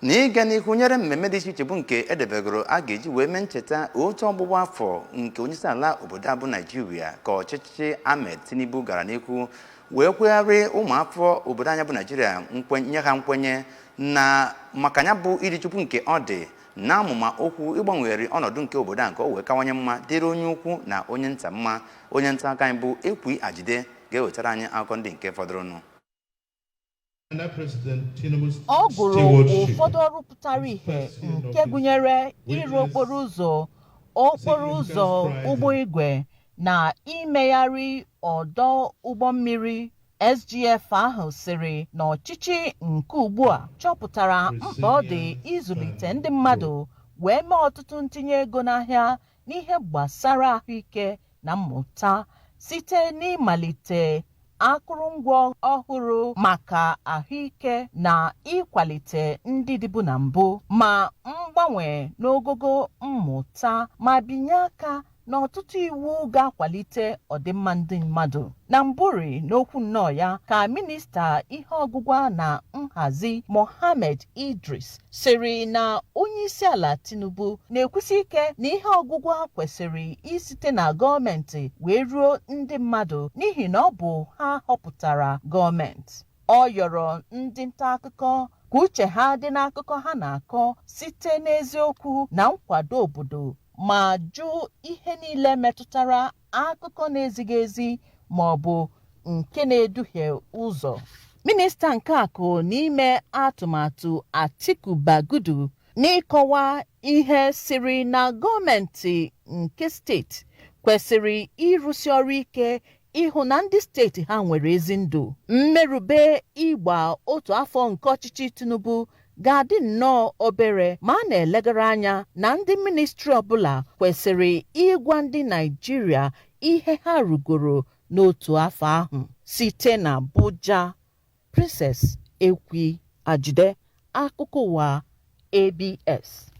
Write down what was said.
Na ịga n'ihu nyere mmemme dị iche iche bụ nke edebegoro a ga-eji wee mee ncheta otu ọgbụgba afọ nke onyeisiala obodo a bụ Naijiria, ka ọchịchị Ahmed Tinubu gara n'ihu wee kwegharị ụmụafọ obodo anyị bụ Naijiria nye ha nkwenye na maka ya bụ ịdị chukwu nke ọ dị na amụma okwu ịgbanwegharị ọnọdụ nke obodo a nke o wee kawanye mma, dịrị onye ukwu na onye nta mma. Onye nta aka anyị bụ Ekwi Ajide ga-ewetara anyị akụkọ ndị nke fọdụrụnụ. Ọ gụrụ ụfọdụ ọrụ pụtara ìhè nke gụnyere ịrụ okporo ụzọ ụgbọ igwe na imegharị ọdọ ụgbọ mmiri. SGF ahụ sịrị na ọchịchị nke ugbu a chọpụtara mkpa ọ dị ịzụlite ndị mmadụ, wee mee ọtụtụ ntinye ego n'ahịa n'ihe gbasara ahụike na mmụta site n'ịmalite akụrụngwa ọhụrụ maka ahụike na ịkwalite ndị dịbu na mbụ, ma mgbanwe n'ogogo mmụta, ma binye aka n'ọtụtụ iwu ga-akwalite ọdịmma ndị mmadụ. Na mbụri n'okwu nnọọ ya, ka minista ihe ọgụgwa na nhazi Mohammed Idris sịrị na onyeisiala Tinubu na-ekwusi ike na ihe ọgụgwa kwesịrị isite na gọọmenti wee ruo ndị mmadụ, n'ihi na ọ bụ ha họpụtara gọọmenti. Ọ yọrọ ndị nta akụkọ ka uche ha dị n'akụkọ ha na-akọ site n'eziokwu na nkwado obodo, ma jụ ihe niile metụtara akụkọ na-ezighị ezi ma ọ bụ nke na-eduhie ụzọ. Minista nke akụ n'ime atụmatụ Atiku Bagudu, n'ịkọwa ihe, siri na gọọmenti nke steeti kwesịrị ịrụsi ọrụ ike ịhụ na ndị steeti ha nwere ezi ndụ. Mmerube ịgba otu afọ nke ọchịchị Tinubu ga-adị nnọọ obere, ma a na-elegara anya na ndị ministri ọbụla kwesịrị ịgwa ndị Naijiria ihe ha rugoro n'otu afọ ahụ. Site na Abuja, Princess Ekwi Ajide, akụkọ ụwa ABS.